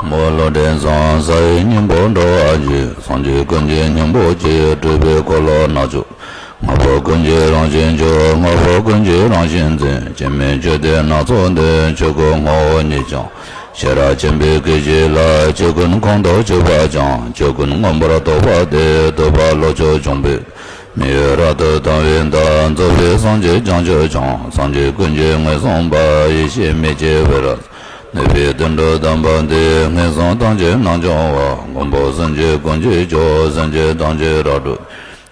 མོ་ལོ་འདྲེན་བཟང་། ས་ཡི་སྙིང་པོ་འགྲོ་བ་གཅིག་སངས་རྒྱས་ཀུན་གྱི་སྙིང་པོ་གཅིག་སྤྲུལ་པའི་འཁོར་ལོ་སྣ་ཚོགས། ལྔ་པོ་ཀུན་གྱི་རང་བཞིན་མཆོག་ལྔ་པོ་ཀུན་གྱི་རང་བཞིན་འཛིན། སྐྱེ་མེད་ཆོས་སྡེ་སྣ་ཚོགས་འདུས། ཆོས་སྐུ་ངོ་བོ་ཉིད་ཀྱང་། ཤེས་རབ་ཆེན་པོའི་སྐད་ཅིག་ལ། ཆོས་ཀུན་ཁོང་དུ་ཆུད་པ་ཀྱང་། ཆོས་ཀུན་མངོན་པར་རྟོགས་པ་སྟེ། རྟོགས་པ་བློ་མཆོག་འབྱུང་པོས། མི་ཡུལ་རབ་ཏུ་དང་བའི་མཐའ། རྫོགས་པའི་སངས་རྒྱས་བྱང་ཆུབ་ཀྱང་། སངས་རྒྱས་ཀུན་གྱིས་ངོས་བཟུང་བ། ཡེ་ཤེས་མེ་ལྕེ་འོད་རབ། གནས་པའི་དོན་གྲུབ་དམ་པ་འདི། ངན་སོང་ཐམས་ཅད་རྣམ་སྦྱོང་བ། མགོན་པོ་སེམས་ཅན་ཀུན་གྱི་མཆོག་སེམས་ཅན་ཐམས་ཅད་རབ་སྒྲོལ།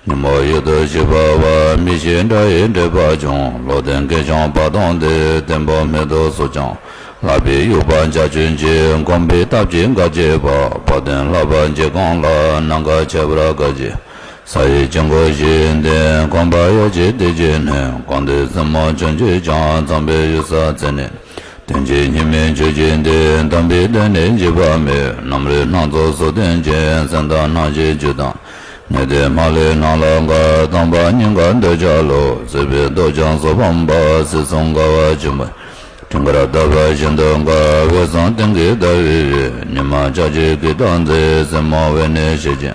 ཉོན་མོངས་ཡུལ་དུ་སྐྱེ་བ་པ། མི་ཤེས་དགྲ་ཡི་འདྲེས་པ་ཀྱང་། བློ་ལྡན་སྐད་ཀྱང་བ་དན་ཏེ། བརྟན་པོ་མེ་ཏོག་སོགས་ཀྱང་། ལག་པའི་དབྱུག་པ་འཇའ་ཚོན་གྱིས། བསྒོམས་པའི་སྟབས་ཀྱིས་འགའ་བྱེད་པ། བ་དན་ལྷག་པར་འཇིགས་དགོངས་ལ། ནམ་མཁའ་ཁྱབ་པར་དགའ་བྱེད། ས་ཡི་དཀྱིལ་འཁོར་བཞི་ཡི་སྟེང་། གོམ་པ་ཡ་གཅིག་དེ་ཀྱི་ནི། གོང་དུ་སྲིན་མོ་ཆུང་ཆུང་ཀྱང་། ཚངས་པའི་ཡུལ་ས་ཚེ་ནི། དོན་གྱི་སྙིགས་མའི་ཆོས་ཀྱི་སྟེང་། དམ་པའི་གདན་ནི་འཇིགས་པ་མེད། རྣམ་རིག་སྣ་ཚོགས་སུ་སྟོན་ཅིང་། སེམས་དང་སྣང་ཞིང་རྒྱུད་དང་། གནས་དེ་མ་ལུས་ནང་ལ་དགའ། དམ་པ་སྙིང་ག་འདོད་ཆགས་ལོག་སྲིད་པའི་སྡུག་ཀྱང་སོ་ཕམ་པ། སྲིད་གསུམ་དགའ་བ་ཆེན་པོ། སྤྲིན་དཀར་ལྟ་བུ་ཤིན་ཏུ་དགའ། འོད་བཟང་སྟེང་གི་ཟླ་འོད་འོད། ཉི་མ་ལྕགས་ཀྱུ་གུས་དང་མཛེས། སེན་མོ་འོད་ནི་ཞེས་བྱ།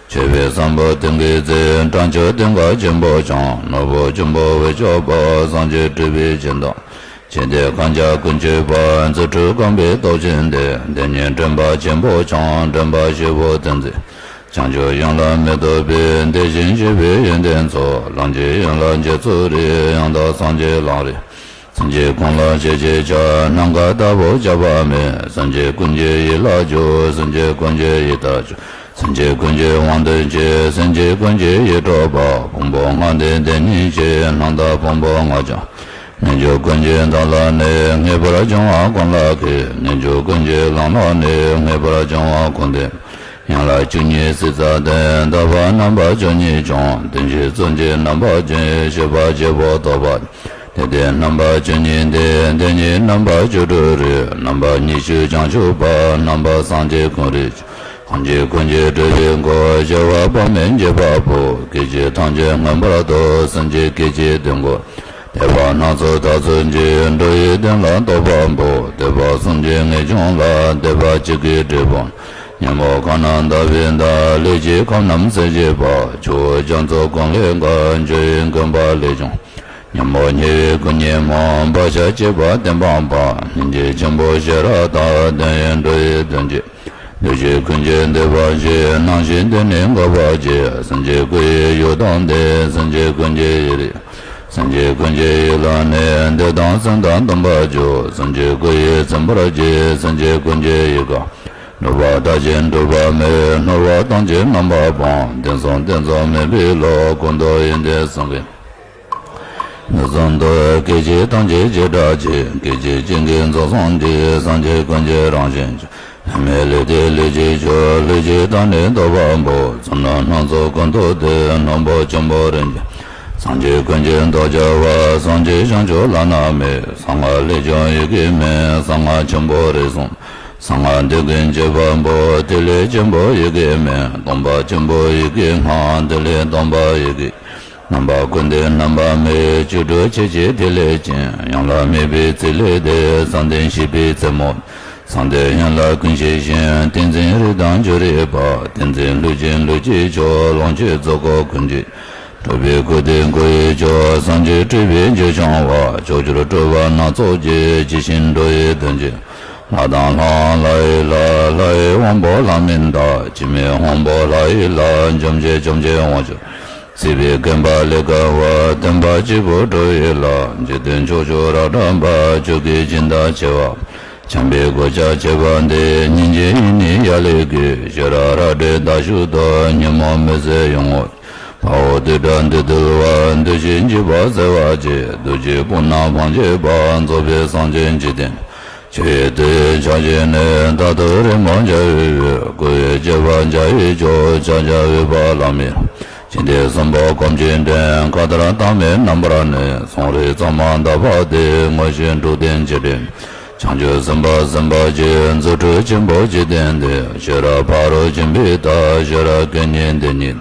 མཆོད་པའི་སམ་བྷོ་ཊ་སྟེང་གི་རྩེ། སྤྲང་ཕྱུག་སྟེང་ག་ཆེན་པོ་འཆང་། ནོར་བུ་ཆེན་པོ་འོད་ཆགས་པ། སངས་རྒྱས་སྤྲུལ་པའི་སྤྱན་དང་། ཆོས་སྡེ་གང་རྒྱ་ཀུན་སྤྱོད་པ། རྫུ་འཕྲུལ་རྐང་པའི་སྟོབས་ཆེན་ལྡན། དེ་ཉིད་འདྲེན་པ་ཆེན་པོ་འཆང་། འདྲེན་པ་ཞིག་པོ་ཏིང་འཛིན། བྱང་ཆུབ་ཡན་ལ་མེ་ཏོག་པའི། དེ་བཞིན་གཤེགས་པའི་ཡོན་ཏན་ཚོགས། ལམ་གྱི་ཡན་ལག་འབྱེད་ཚུལ་རིག་ཡང་དག་སངས་རྒྱས་ལམ་རིམ། སེམས་ཀྱི་ཁོང་ལ་ཞེས་བྱའི་ཆ། ནམ་མཁའ་ལྟ་བུ་ཁྱབ་པ་མེད། སེམས་ཅན་ཀུན་གྱི་ཡིད་ལ་འཇུག་སེམས་ཅན་ཀུན་གྱི་ཡི་དྭགས་སེམས་ཅན་ཀུན་གྱི་དབང་དུ་བྱེད། སེམས་ཅན་ཀུན་གྱི་ཡིད་འཕྲོག་པ། ཕུང་པོ་ལྔ་སྟེ་དེ་ཉིད་ཆེ། རྣམ་དག་ཕུང་པོ་ལྔ་ཀྱང་། རྣལ་འབྱོར་ཀུན་གྱི་བདག་ལ་གནས། ངེས་པར་འབྱུང་བ་ཀུན་ལ་མཁས། རྣལ་འབྱོར་ཀུན་གྱི་ལམ་ལ་གནས། ངེས་པར་འབྱུང་བ་ཀུན་ལྡན། ཡན་ལག་བཅུ་གཉིས་སྲིད་རྩ་ལྡན། དག་པ་རྣམ་པ་བཅུ་གཉིས་འབྱུང་། དོན་ཆེན་བརྩོན་བཅས་རྣམ་པ་ཅན། སྤྱོད་པ་བྱེད་པོ་རྟོགས་པ། དེ་སྟེ་རྣམ་པ་བཅུ་གཉིས་ཏེ། དེ་ཉིད་རྣམ་པ་བཅུ་དྲུག་རེད། རྣམ་པ་ཉི་ཤུ་བྱང་ཆུབ་པ། རྣམ་པ་སངས་རྒྱས་ཀུན་རིག་ཀུན་གྱི་ཀུན་གྱི་སྤྲུལ་པའི་སྐུ། བྱེ་བ་དཔག་མེད་འབྱེད་པ་པོ། སྐད་ཅིག་ཐམས་ཅད་མངོན་པར་རྟོགས། སེམས་ཀྱི་སྐད་ཅིག་དོན་གོ། དད་པ་སྣ་ཚོགས་དག་ཚུལ་གྱིས། འགྲོ་བའི་དོན་ལ་རྟོགས་པ་པོ། དད་པ་གསུམ་གྱིས་ངེས་འབྱུང་ལ། དད་པ་གཅིག་གིས་འབྲས་བུ། ཉོན་མོངས་ཁམས་རྣམས་དག་པའི་མཐའ། ལས་ཀྱི་ཁམས་རྣམས་སེལ་བྱེད་པ། ཆུ་བོ་རྒྱ་མཚོ་ཀུན་ལས་འགགས། འགྱུ་བའི་དགོན་པ་ལས་བྱུང་། ཉོན་མོངས་ཉེ་བའི་ཀུན་ཉོན་མོངས། བག་ཆགས་བཅས་པ་གཏན་སྤངས་པ། སྙིང་རྗེ་ཆེན་པོ་ཤེས་རབ་དང་། དོན་ཡོད་འགྲོ་བའི་དོན་བྱེད། འདུ་བྱེད་ཀུན་གྱི་འདོད་པ་ཞི། སྣང་ཞིང་དེ་ནི་འགག་པར་བྱེད། སེམས་ཅན་ཀུན་གྱི་ཡུལ་དང་ལྡན། སེམས་ཅན་ཀུན་གྱི་ཡིད་རིག་སེམས་ཅན་ཀུན་གྱི་ཡིད་ལ་གནས། འདོད་དང་སེམས་དང་སྡོམ་པར་འཇུག་སེམས་ཅན་ཀུན་ཡིད་ཚིམ་པར་བྱེད། སེམས་ཅན་ཀུན་གྱི་ཡིད་ཀ་འགྲུབ་པ་མཐའ་ཅན་འགྲུབ་པ་མེད། ནོར་བ་ཐམས་ཅད་རྣམ་པར་སྤངས། དེང་སང་གཏན་ཚོགས་མེད་པའི་བློ། ཀུན་རྟོག་ཡོན་ཏན་སེམས་ཀྱི། ནུས་གསུམ་དུ་སྐད་ཅིག་ཐམས་ཅད་བྱེ་བྲག་ཕྱེད། སྐད་ཅིག་གཅིག་གིས་རྫོགས་སངས་རྒྱས། སངས་རྒྱས་ཀུན་གྱི་རང་བཞིན་གྱི། ལྷད་མེད་ལུས་དེ་ལུས་ཀྱི་མཆོག་ལུས་ཀྱི་མཐའ་ནི་རྟོགས་པ་པོ། ཚོགས་རྣམས་སྣ་ཚོགས་ཀུན་ཐུབ་སྟེ། སྣ་བུག་ཆེན་པོ་རིམ་གྱིས། སངས་རྒྱས་ཀུན་གྱི་མདོག་ཕྱེ་བ། སངས་རྒྱས་བྱང་ཆུབ་ལ་ནི་མེད། གསང་སྔགས་ལས་ཀྱང་ཡི་གེ་མེད། གསང་སྔགས་ཆེན་པོ་རིགས་གསུམ། གསང་སྔགས་འདི་ཀུན་བྱེད་པ་པོ། ཐིག་ལེ་ཆེན་པོ་ཡི་གེ་མེད། སྟོང་པ་ཆེན་པོ་ཡི་གེ་ལྔ། ཐིག་ལེ་སྟོང་པ་ཡི་གེ། རྣམ་པ་ཀུན་ཏུ་རྣམ་པ་མེད། བཅུ་དྲུག་ཕྱེད་ཀྱི་ཐིག་ལེ་ཅན། ཡན་ལག་མེད་པའི་ཐིག་ལེ་སྟེ། བསམ་གཏན་བཞི་པའི་རྩེ་མོ། བསམ་གཏན་ཡན་ལག་ཀུན་ཤེས་ཤིང་། ཏིང་འཛིན་རིགས་དང་སྦྱོར་བའི་བར། ཏིང་འཛིན་ལུས་ཅན་ལུས་ཀྱི་མཆོག་ལོངས་སྤྱོད་རྫོགས་སྐུ་ཀུན་གྱི། སྤྲུལ་པའི་སྐུ་སྟེ་སྐུ་ཡི་མཆོག་སངས་རྒྱས་སྤྲུལ་པའི་རྒྱུད་འཆང་བ། ཕྱོགས་བཅུར་སྤྲུལ་པ་སྣ་ཚོགས་ཀྱིས། ཇི་བཞིན་འགྲོ་བའི་དོན་བྱེད། ལྷ་དང་ལྷ་དབང་ལྷ་ཡི་ལྷ། ལྷ་ཡི་དབང་པོ་ལྷ་མིན་འདའ། འཆི་མེད་དབང་པོ་ལྷ་ཡི་ལྷ། འཇོམས་བྱེད་བཅོམ་བྱེད་དབང་ཕྱུག་སྲིད་པའི་རྐང་པ་ལས་བསྐལ་བ། བདེན་པ་གཅིག་པུ་གྲུབ་ཡིན་ལ། འཇིག་རྟེན་ཕྱོགས་བཅུ་རབ་བཀྲམ་པ། ཆོས་ཀྱི་སྦྱིན་བདག་ཆེ་བ། བྱམས་པའི་གོ་ཆ་ཆེ་བ་འདི། སྙིང་རྗེ་ཡིས་ནི་ཡར་ལེགས་ཀྱི། ཤེས་རབ་རལ་གྲི་མདའ་གཞུ་དང་། ཉོན་མོངས་མུན་སེལ་ཡོན་བདག་པོ་བདུད་དགྲ་འདུལ་བ། འདུ་ཤེས་འཇིགས་པ་སེལ་བར་བྱེད། བདུད་ཀྱི་དཔུང་རྣམས་ཕམ་བྱེད་པ། རྫོགས་པའི་སངས་རྒྱས་འཇིག་རྟེན། ཆོས་ཀྱི་དེ་ཕྱག་བཞི་ནི། རྟག་ཏུ་རིང་མོ་འཇའ་ཡི་འོད། བསྐུལ་བའི་བཅས་པ་འཇའ་ཡི་མཆོག་ཕྱག་རྒྱ་འོད་དཔག་ལམ་མེར། ཕྱིན་ཏེ་གསུངས་པ་སྒོམ་ཆེན་འདྲེན། བཀའ་ལྟར་བཏང་བའི་རྣམ་པར་གནས། གསུང་རབ་གཙང་མ་དག་པ་དེ། ངོ་ཤེས་འབྲུག་ལྡན་ཆེ་འདྲེན། བྱང་ཆུབ་སེམས་དཔའ་སེམས་དཔའ་ཆེ། རྫུ་འཕྲུལ་ཆེན་པོ་འཇིག་རྟེན་འདིར། ཤེས་རབ་ཕ་རོལ་ཕྱིན་པའི་ཐབས། ཤེས་རབ་སྐད་སྙན་དེ་ཉིད།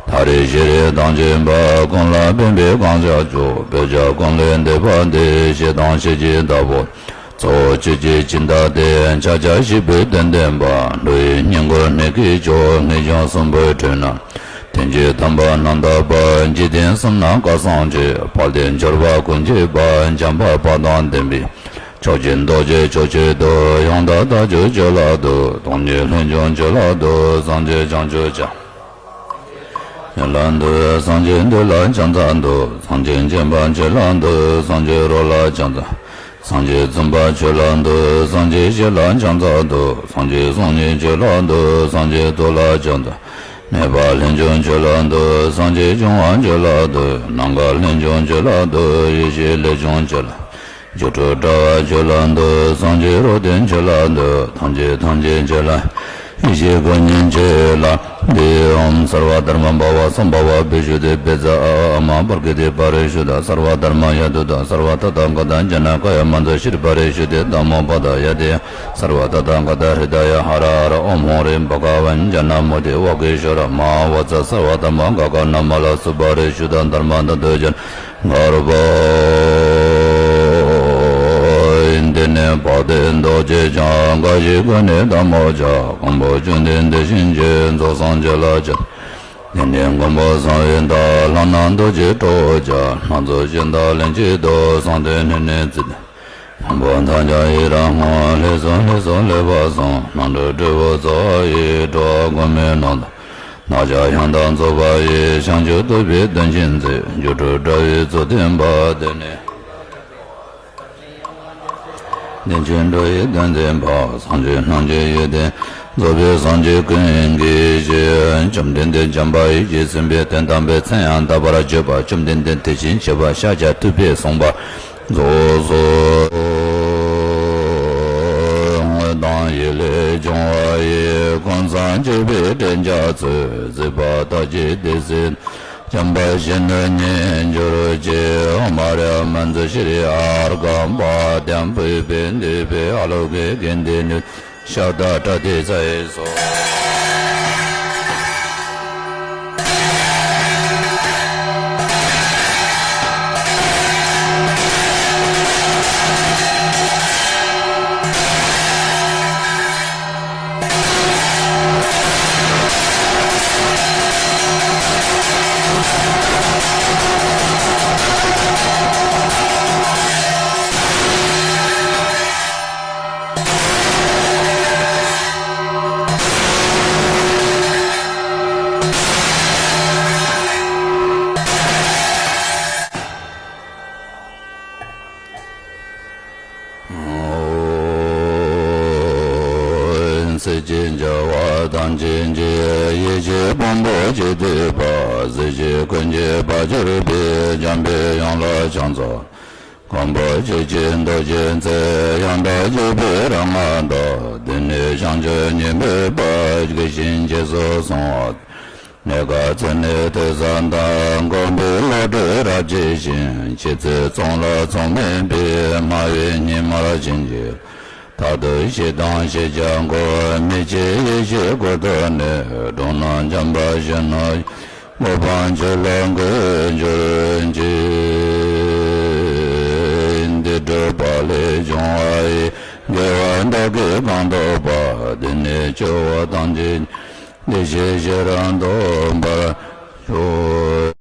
ད་རེས་ཤེས་རབ་དང་བཅས་པ། ཀུན་ལ་ཕན་པའི་གང་ཟག་མཆོག་བོད་རྒྱལ་ཀུན་ལས་འདས་པ་འདིར། ཞེ་སྡང་ཤེས་བྱའི་བདག་པོ། གཙོ་བོ་ཆོས་ཀྱི་སྦྱིན་བདག་སྟེ། ཕྱག་རྒྱ་བཞི་པོའི་དོན་སྟོན་པ། འགྲོ་བའི་སྙིང་ཁུར་ནད་ཀྱི་མཆོག་ངེས་འབྱུང་གསུམ་པོའི་ཁྲོད་ན། དོན་བྱེད་དམ་པ་རྣམ་དག་པ། འཇིག་རྟེན་གསུམ་ན་སྐལ་བཟང་ཆེ། དཔལ་ལྡན་འབྱོར་པ་ཀུན་བྱེད་པ། བྱམས་པ་དཔའ་དང་ལྡན་པའི། མཆོག་སྦྱིན་རྡོ་རྗེ་མཆོག་མཆོད་དོ། ཡང་དག་བདག་རྒྱུད་མཆོད་ལགས་སོ། སྟོང་ཉིད་ལྷུན་འབྱུང་མཆོད་ལགས་སོ། སངས་རྒྱས་བྱང་ཆུབ་ཕྱག་མཆོད་ལགས་སོ། སངས་རྒྱས་འདུལ་ལ་ཕྱག་འཚལ་ཏོ། སངས་རྒྱས་མཁྱེན་པ་མཆོད་ལགས་སོ། སངས་རྒྱས་རོལ་ལ་ཕྱག་འཚལ། སངས་རྒྱས་བཙུན་པ་མཆོད་ལགས་སོ། སངས་རྒྱས་ཞི་ལ་ཕྱག་འཚལ་ཏོ། སངས་རྒྱས་གསུང་ཉིད་མཆོད་ལགས་སོ། སངས་རྒྱས་ཐུགས་ལ་ཕྱག་འཚལ། མེད་པ་ལྷུན་གྱིས་མཆོད་ལགས་སོ། སངས་རྒྱས་འབྱུང་བ་མཆོད་ལགས་སོ། ནམ་མཁའ་ལྷུན་གྱིས་མཆོད་ལགས་སོ། ཡེ་ཤེས་ལས་བྱུང་མཆོད་ལགས། སྒྱུ་འཕྲུལ་དྲ་བ་མཆོད་ལགས་སོ། སངས་རྒྱས་རོ་སྟོན་མཆོད་ལགས་སོ། ཐམས་ཅད་ཐམས་ཅད་མཆོད་ལགས། ཡེ་ཤེས་སྐུ་བརྙེས་མཆོད་ལགས། འདི་ཨོཾ་སརྦ་དྷརྨ་བྷ་བ་སམ་བྷ་ཝ་བི་ཤུདྡྷི་བཛྲ་ཨ་ཨ་མ་པར་ཀི་ཏི་པ་རི་ཤུདྡྷ་སརྦ་དྷརྨ་ཡ་དུ་ཏ་སརྦ་ཏ་ཐཱ་ག་ཏ་ཛྙཱ་ན་ཀཱ་ཡ་མཉྫུ་ཤྲཱི་པ་རི་ཤུདྡྷི་དྷརྨོ་པ་དྷ་ཡ་ཏེ། སརྦ་ཏ་ཐཱ་ག་ཏ་ཧྲི་ད་ཡ་ཧ་ར་ཧ་ར། ཨོཾ་ཧོ་རི་བྷ་ག་ཝན་ཛྙཱ་ན་མོ་དི་ཝ་ཀི་ཤྭ་ར་མ་ཧཱ་བ་ཙ་སརྦ་དྷརྨ་ག་ག་ན་མ་ལ་སུ་པ་རི་ཤུདྡྷ་དྷརྨ་དྷ་ཏུ་ཛྙཱ་ན་ག་རུ་པ། འདི་ནི་དཔལ་ལྡན་རྡོ་རྗེ་འཆང་། དགའ་བཞིའི་སྐུ་ནི་དམ་པོར་གྱུར། ཀུན་པོ་བཅུད་ལྡན་དེ་བཞིན་གཤེགས། རྫོགས་སངས་རྒྱས་ལ་ཕྱག་འདི་ནི་མགོན་པོ་གསང་བའི་བདག་ལྷ་ནག་རྡོ་རྗེ་གྲོགས་ཀྱང་། སྣ་ཚོགས་སྦྱིན་བདག་ལྷན་ཅིག་ཏུ། གསང་བསྟོད་སྣེ་ནས་བརྩིས་ཏེ། དང་པོ་ཐབས་མཆོག་ཡི་རང་ངོ་། ལེགས་སོ་ལེགས་སོ་ལེགས་པར་གསུངས། སྣང་གྲོལ་སྤྲུལ་པའི་རྩ་བ་ཡི། འགྲོ་བ་མགོན་མེད་ནོར་བུ་བདག་ཅག་ཡང་དག་རྫོགས་པ་ཡི། བྱང་ཆུབ་ཐོབ་པའི་དོན་ཆེན་མཛད། སྒྱུ་འཕྲུལ་དྲ་བའི་གཙུག་སྟོན་པ། དེ་ནས་བདེན་བཞིའི་འགྲོ་བའི་དོན་མཛད་པ། བྱང་ཆུབ་སྣང་བྱེད་ཡོན་ཏན་རྫོགས་པའི་སངས་རྒྱས་ཀུན་གྱི་ཞལ། བཅོམ་ལྡན་འདས་འཇམ་དཔལ་དབྱིག་གཉེན་སེམས་དཔའི་དོན་དམ་པའི་མཚན་ཡང་དག་པར་བརྗོད་པ། བཅོམ་ལྡན་འདས་དེ་བཞིན་གཤེགས་པ་ཤཱཀྱ་ཐུབ་པས་གསུངས་པ། རྫོགས་སོ། དངོས་དང་ཡུལ་ལས་བྱུང་བ་ཡི། ཀུན་བཟང་སྤྱོད་པའི་འདྲེན་བྱ་ཚུལ། གཟིགས་པ་ལྟ་བྱེད་སྡེ་སྲིད། བྱམས་པ་བཞི་ནི་མཉེས་གྱུར་ཅིག། ཨོཾ་ཨཱརྱ་མཉྫུ་ཤྲཱི་ཨཱརྒྷཾ། པཱདྱཾ་པུཥྤེ་དྷཱུ་པེ། ཨཱ་ལོ་ཀེ་གནྡྷེ་ནུ་ཏེ། ཤ་བདག་པྲ་ཏཱིཙྪ་ཡེ་སྭཱ་ཧཱ། སྲིད་ཞིའི་བྱ་བ་ཐམས་ཅད་ཀྱི། ཡེ་ཤེས་ཕུང་པོ་ཇི་སྲིད་པ། སྲིད་ཞིའི་ཀུན་གྱི་དཔལ་གྱུར་པའི། འཇམ་པའི་དབྱངས་ལ་ཕྱག་འཚལ། མགོན་པོ་ཆོས་ཀྱི་རྡོ་རྗེ་རྩལ། ཡང་དག་རྗེད་པའི་རང་སྔགས་བཟླ། དེ་ནས་བྱང་ཆུབ་ཉིད་འབད་པ། དགེ་ཞིང་རྗེས་སུ་སོང་བ། གནས་སྐབས་ཚད་མེད་ཐོས་བསམ་དང་། སྒོམ་པའི་བློ་གྲོས་རབ་ཆེས་ཤིང་། ཆོས་ཚུལ་མཚུངས་ལ་མཚུངས་མེད་པའི། སྨྲ་བའི་སྙིང་མར་བྱིན་གྱིས་རློབས། མཐར་ཐུག་ཞི་དང་ཞི་བྱ་མགོན། མི་ཕྱེད་ཡེ་ཤེས་ཀུན་ཐོབ་ནས། འགྲོ་རྣམས་བྱམས་པར་ཞི་གནས། མི་ཕམ་ཆོས་ལ་འགོད་གྱུར་ཅིག། འདི་སྒྲུབ་པ་ལས་བྱུང་བ་ཡི། དགེ་བ་བདག་གིས་གང་ཐོབ་པ། དེ་ནི་ཆོས་འཁོར་ཐམས་ཅད་བདེ་གཤེགས་ཞིང་རབ་ཏུ་འཕེལ་བར་ཤོག།